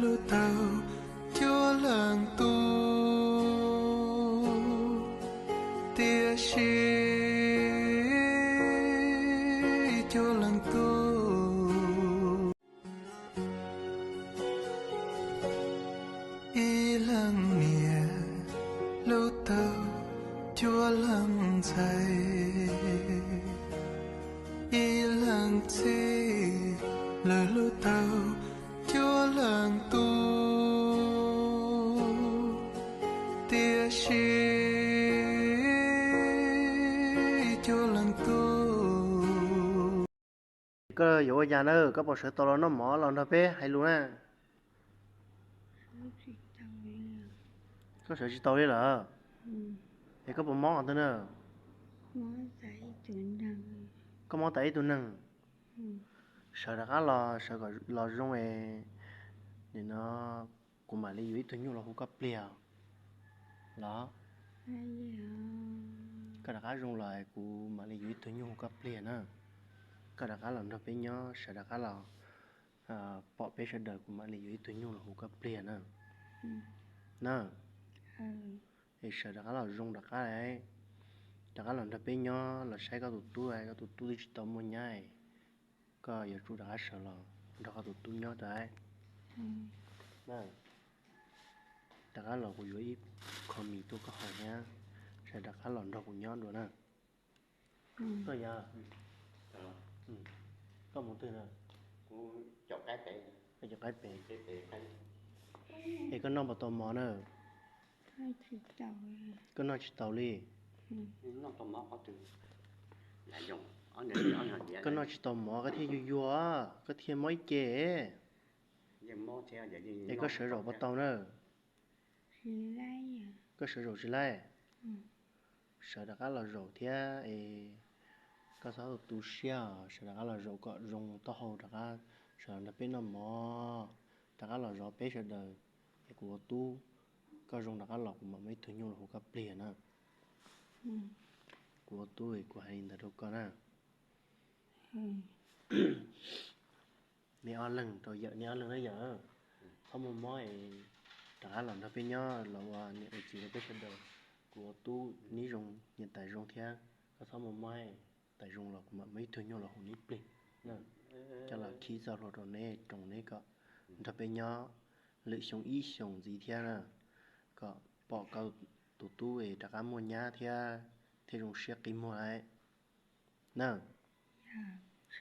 Lub taub cuab leej tub, tiam sis cuab leej tub. Ib leeg niam lub taub cuab leej ntxhais, ib leeg txij lawv lub taub cuab leej tub, tiam sis cuab leej tub. Koj yuav ua cas na, koj puas sawv tau los noj mov los nrog peb hais lus na? Koj sawv tsis tau li lawm? Es koj puas mob qhov twg na? Koj mob tas ib tug neeg. Sawv rov qab los, sawv kom los zoo es nim no kuv mam li yuav ib tug nyuj los hu koj pliag los. Koj rov qab zoo los kuv mam li yuav ib tug nyuj hu koj pliag na. Koj rov qab los nrog peb nyob, sawv rov qab los pom peb sawv daws, kuv mam li yuav ib tug nyuj los hu koj pliag na. Na, es sawv rov qab los zoo rov qab, rov qab los nrog peb nyob, los saib koj tus tub, koj tus tub twb tsis tau muaj nyab, koj yuav tsum rov qab sawv los nrog koj tus tub nyob rau. Rov qab los kuv yuav ib qho mis tuaj koj haus thiab, sawv rov qab los nrog kuv nyob dua na. Koj yog, koj mus twg na? Koj cov qaib pem. Es koj noj puas tau mov na? Koj noj tsis tau li. Koj noj tsis tau mov koj thiaj yuag yuag, koj thiaj mob ib ce. Es koj sawv zaum puas tau na? Koj sawv zaum tsis laib? Sawv rov qab los zaum thiab es koj txhob tu siab, sawv rov qab los zaum kom zoo taub hau rov qab, sawv los nrog peb noj mov, rov qab los zov peb sawv daws, es kuv ua tub, koj zoo rov qab los kuv mam muaj ib tug nyuj los hu koj pliag na. Kuv ua tub es kuv hais li ntawd rau koj na. Neb ob leeg rau yawm, neb ob leeg na yawm, txhob muaj mob es rov qab los nrog peb nyob los ua niam ua txiv rau peb sawv daws. Kuv ua tub neb zoo, nyias tais zoo thiab, koj txhob muaj mob, tais zoo los kuv mam muaj ib tug nyuj los hu neb plig na, coj los khib txoj hlua rau neb, roos neb kom nrog peb nyob lwm xyoo ib xyoos ntxiv thiab na, kom pom koj tus tub es rov qab muaj nyab thiab, thiaj zoo siab qi muag lawm na.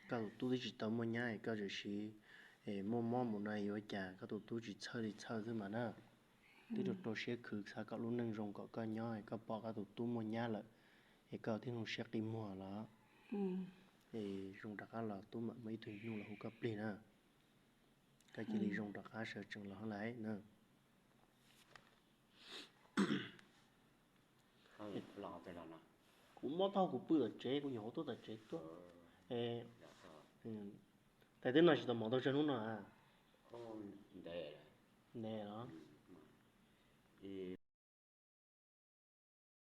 Koj tus tub twb tsis tau muaj nyab, koj tseem siv muaj mob mus no yuav cas koj tus tub tsis txhawj li txhawj xwb mas na. Twb rau rau siab khwv xav kom lub neej zoo kom koj nyob, koj pom koj tus tub muaj nyab lawm es koj thiaj zoo siab qi muag los. Es zoo rov qab los tub mam muaj ib tug nyuj los hu koj plig na. Koj cia li zoo rov qab sawv tsees los lawm na. Kuv mob taub hau kuv pw tom tsev, kuv nyuam qhuav tuaj tom tsev tuaj. Tais twb noj tsis tau mov tau tsawg hnub no a? Ntev los?